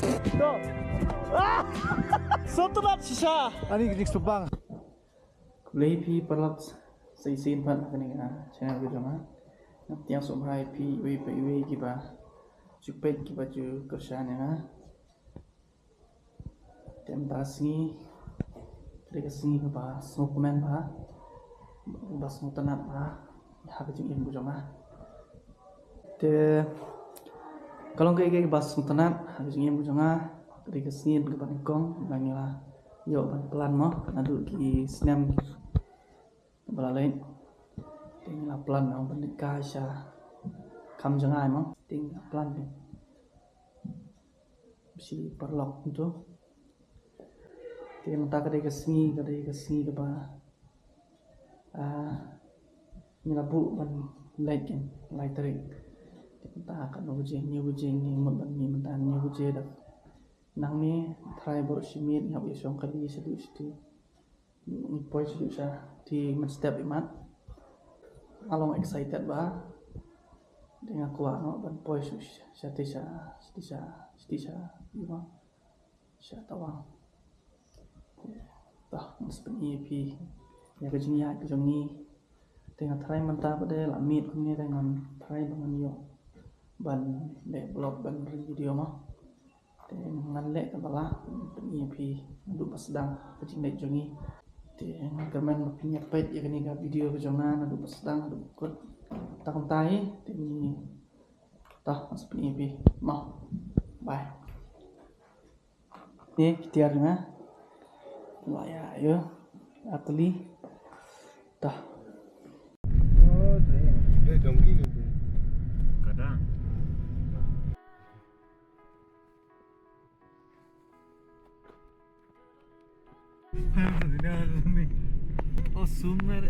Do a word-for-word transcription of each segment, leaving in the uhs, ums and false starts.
To. Ah! Sngewtynnat shisha. Ani ka jingsngewbang. Khublei phi paralok sa shisien pat ha kane ka channel ka jong nga. Nga pdiang sngewbha ïa phi iwei pa iwei kiba ju peit kiba ju kyrshan ïa nga. Te mynta ka sngi ka dei ka sngi kaba sngewkmen bha, kaba sngewtynnat bha ha ka jingim ka jong nga. Te ka long kaei kaei kaba sngewtynnat ha ka jingim ka jong nga, ka dei ka sngi kaba nyngkong ba ngi la ïoh ban plan mo naduh ki snem ba la leit. Te ngi la plan mo ban leit kai sha Kham Jngai mo. Te ngi la plan mo. Shi paralok to. Te mynta ka dei ka sngi, ka dei ka sngi kaba, ah, ngi la buh ban leit kan lai tarik. Te mynta katno baje, hynñiew baje ngi mut ban mih mynta, hynñiew baje da nangne, tharai baroh shi miet ngi hap ïa shong kali shaduh shiti. Poi sha, sha, te mynstep imat. Nga long excited bha. Te nga kwah noh ban poi sha, sha, te sha, te sha, te sha, ima. Sha Tawang. Te, to, ngan sa pyni ïa phi ïa ka jingïaid ka jong ngi. Te nga tharai mynta pat de la miet kumne te ngan tharai ba ngan ïoh ban leh vlog ban ring video mo. Te ngan leh kaba lah ban pyni ïa phi naduh ba sdang ka jingleit jong ngi. Te nga kyrmen ba phin ïa peit ïa kane ka video ka jong nga naduh ba sdang haduh ba kut. Tang kumta hi te ngi, to, ngan sa pyni ïa phi mo. Bye. Te ki tiar nga la ïa ïa atli. To. Dei donkey, donkey. Kada. Oh, summer.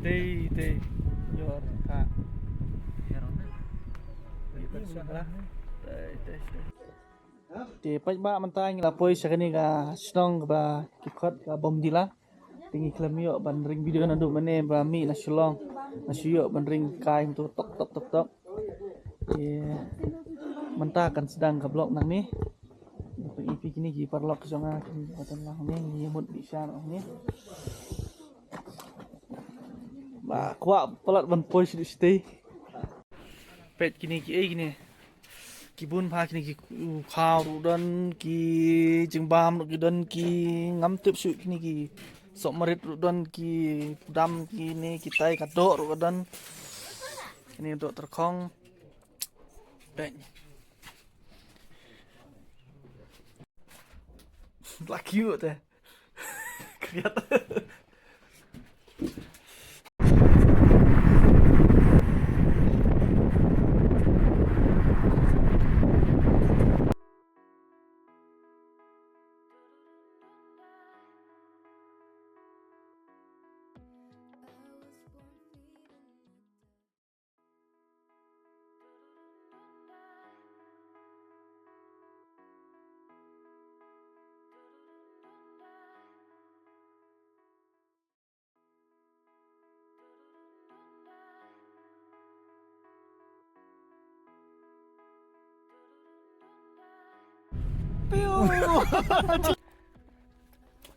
Dei, dei. Yor ka. Dei, dei, dei. Te paidbah, mynta ngi la poi sha kane ka shnong kaba ki khot ka Bomdila. Te ngi khlem ïoh ban ring video naduh mynne ba mih na Shillong. Nga shu ïoh ban ring kai hangto tok tok tok tok. Te mynta kan sdang ka vlog nangne. Ïa phi kine ki paralok jong nga kine ki ba don lang ne, ngi ïa mut bishar ne. Ba kwah palat ban poi sha shatei. Peit kine kiei kine. Ki bun bha kine ki, u khaw ruh don, ki jingbam ruh ki don, ki ngam tip shuh kine ki sohmarit ruh don, ki pudam kine, kitai ka doh ruh ka don. Kine doh tyrkhong. Peit. Laki ruh te. Kriat.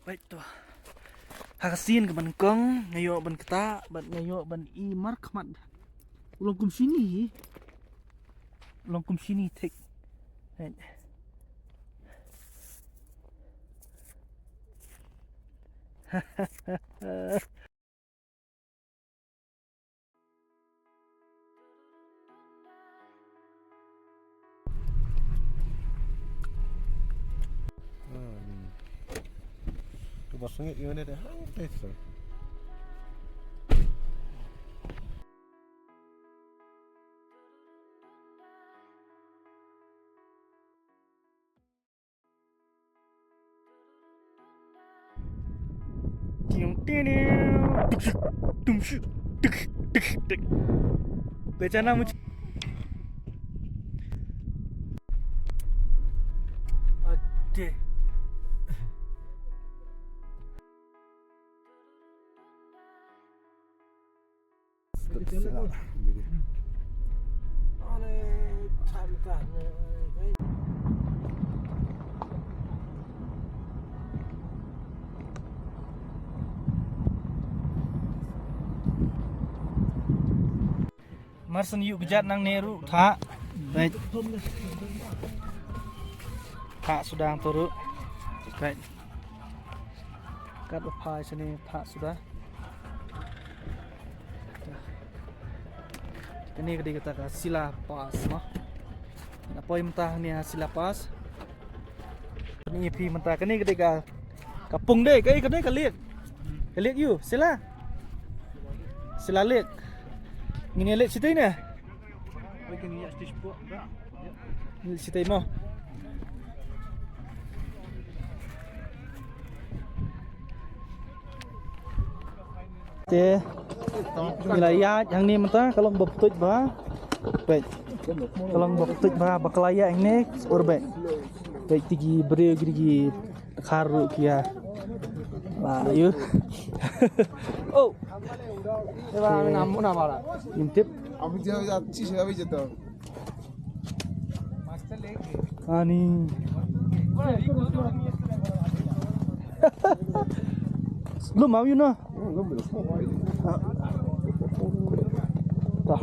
Peit to. Ha ka sien kaba nyngkong nga ïoh ban ktah bad nga ïoh ban i markhmat. U long kum shini hi. U long kum shini thik. Peit. Hmm. Tu ba sngewthuh ïa une te hangtei. Pehchana mujhe. Ade. Mar shen ïuh kjat nangne ruh thah. Peit. Thah suda hangto ruh. Peit. Katba phai shane thah suda. Kane ka dei kata ka Sila Pass mo. Nga poi mynta hangne ha Sila Pass. Kane phi mynta kane ka dei ka, ka pung dei, ka, kane ka lake. Ka lake ïu, Sila. Sila Lake. Ngin ïa leit shatei ne? Leit shatei mo. Te ngi la ïaid hangne mynta ka long ba pyntuid bha. Peit. Ka long ba pyntuid bha ba ka la ïaid hangne ur beit. Peit ti ki briew ki, ki dkhar ruh ki ïa. Ba ïu. Oh. Te ba ngin ym tip. Ani. Lum au ïu no. Ta.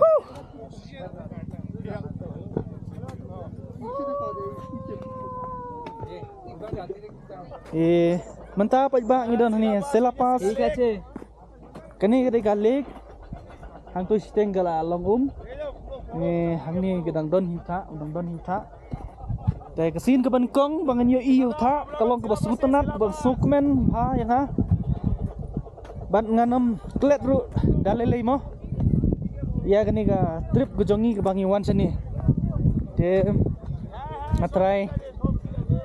Huh. Eh, mynta pat ba ngi don hangne Sela Pass. Kane ka dei ka lake. Hangto shiteng ka la long um. Ne hangne ka dang don hi thah, dang don hi thah. Te ka sien kaba nyngkong ba ngan ïohi ïa u thah ka long kaba sngewtynnat, kaba sngewkmen bha ïa nga. Bad ngan ym klet ruh da lei lei mo. Ïa kane ka trip ka jong ngi kaba ngi wan shane. Te nga trai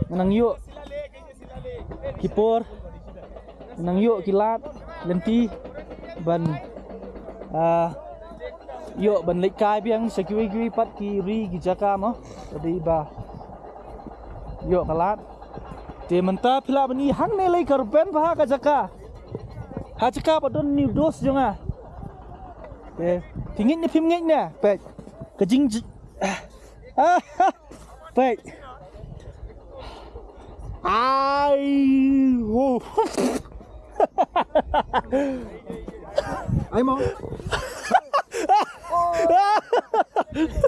ngan nang ïoh ki por, nang ïoh ki lad lynti ban, ah, ïoh ban leit kai biang sha kiwei kiwei pat ki ri ki jaka mo. Ka dei ba ïoh ka lad. Te mynta phi lah ban i hangne lei ka rben bha ka jaka. Ha jaka ba don ni u dos jong nga. Te phi ngeit ne phim ngeit ne? Peit. Ka jing j-, ah. Peit. Ai, wow. Ai mo.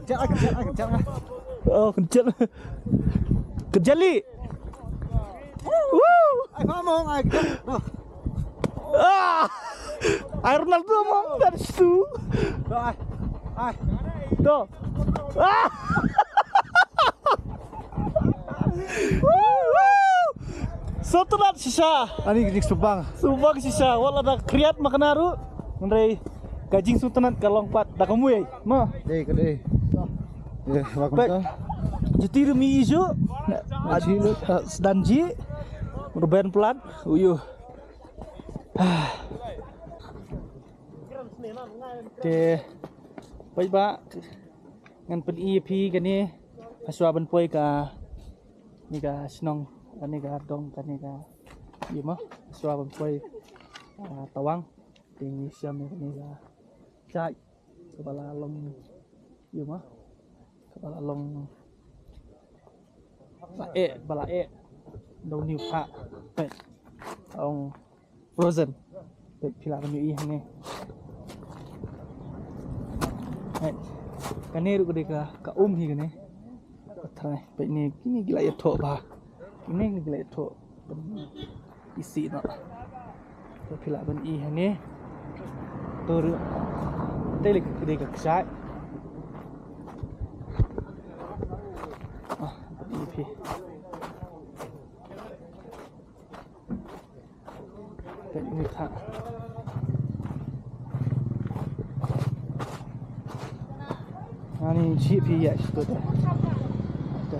Kejap, kejap, kejap. Oh, kejap. Kejap li. Woo! Ai, come on, ai, come on. Ah! Ai, Ronaldo, mom, dari situ. Tuh, ai. Ai. Tuh. Ah! Woo! Sngewtynnat shisha. Ani ka jingsumbang. Sumbang shisha. Wat la da kriat ma kane ruh. Hynrei ka jingsngewtynnat ka long pat da kumwei. Ma. Dei ka dei. Tuh. Eh, wa kumta. Juti ruh mi issue. Aji lut, eh, sdang ji. Ruben Plat, uyu. Te, peit ba, ngan pyni ïa phi kane, hashwa ban poi kane ka shnong, kane ka dong, kane ka, ïa mo, hashwa ban poi, ah, Tawang. Te ngi shem ïa kane ka jait kaba la long, ïa mo, kaba la long, la eh, ba la eh. Dong niu pha. Peit. Ong frozen. Peit phi lah ban ïohi hangne. Peit. Kane ruh ka dei ka, ka um hi kane. Trai, peit ne, kine ki la ïathoh bha. Kine ki la ïathoh. Isih noh. Te phi lah ban i hangne. To ruh. Te lei ka dei ka kshaid. Ah, ban i phi. Peit ni tha. Ani shi phi ïa shi to te. Te.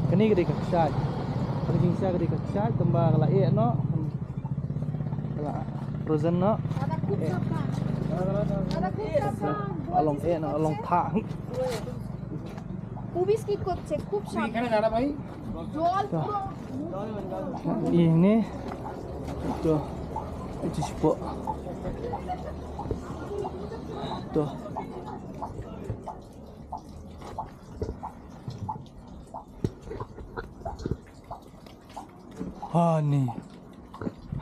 Kane ka dei ka kshaid. Kane ka dei ka kshaid tang ba ka la eh noh. Ka la frozen noh. Eh. Ka long eh noh, ka long tha. খুবই স্কিপ করছে, খুব সাবধানে। জল পুরো Ini to, itu sipok. To. Ha ni.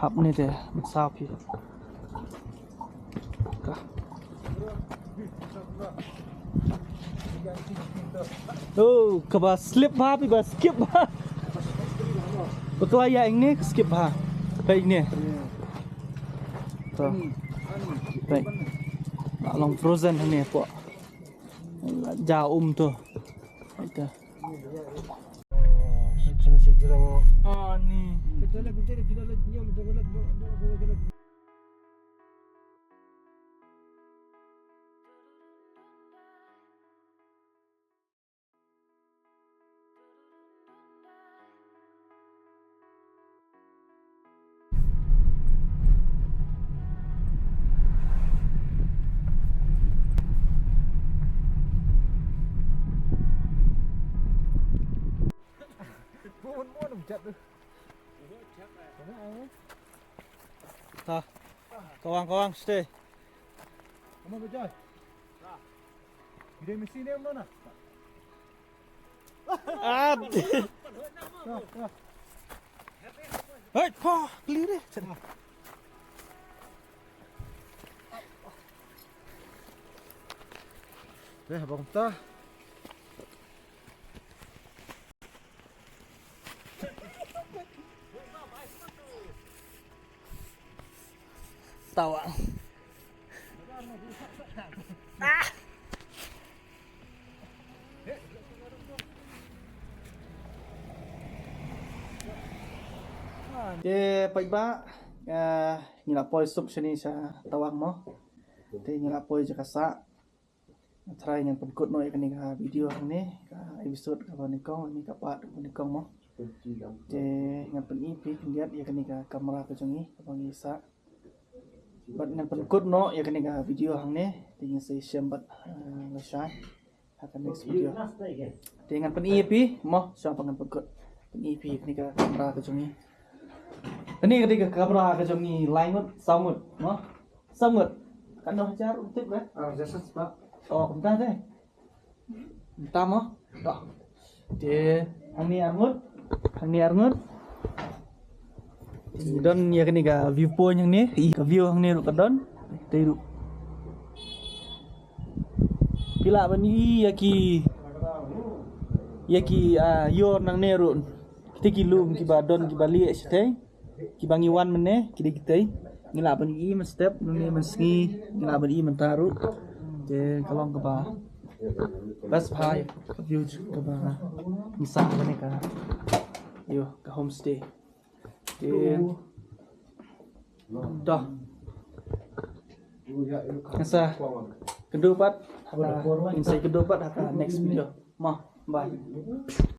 Hap ni te, sapi. Ka Oh, kaba slip bha, phi ba skip bha. Bakla ïa ing ne ka skip bha. Peit ne. To. Peit. Ba long frozen ne po. Ja um to. Ito. Ah, ni. Ha. Kawang, kawang, stay. Come on, good job. Gidei masi ne mana? Ah. Hei, pa, clear eh. Eh, abang ta. Tawang. Ah. Te paidbah, ah, ngi la poi suk shane sha Tawang mo. Te ngi la poi jaka sah. Nga tharai ngan pynkut noh ïa kane ka video hangne, ka episode kaba nyngkong, kane ka part kaba nyngkong mo. Te ngan pyni ïa phi khyndiat ïa kane ka camera ka jong ngi kaba ngi sah. Bad ngan pynkut noh ïa kane ka video hangne, te ngin sa ïashem bad, eh, lashai ha ka next video. Te ngan pyni ïa phi mo, shuwa ba ngan pynkut. Pyni ïa phi kane ka camera ka jong ngi. Kane ka dei ka camera ka jong ngi, lai ngut, saw ngut mo. Saw ngut. Katno hajar u tip re? Ah, hajar san spah. Oh, kumta te. Kumta mo. Dah. Te hangne ar ngut. Hangne ar ngut. Don ïa kane ka viewpoint hangne, i ka view hangne ruh ka don. Te ruh. Phi lah ban i ïa ki, ïa ki, ah, ïor nangne ruh. Kita ki lum kiba don kiba lieh shatei. Kiba ngi wan mynne, ki dei kitei. Ngi lah ban i mynstep, mynne mynsngi, ngi lah ban i mynta ruh. Te ka long kaba best bha, ka view kaba ngi sah mynne ka, ïoh, ka homestay. Te, to. Ngan sa kynduh pat ha ka, ngan sa kynduh pat ha ka next video. Mo, bye.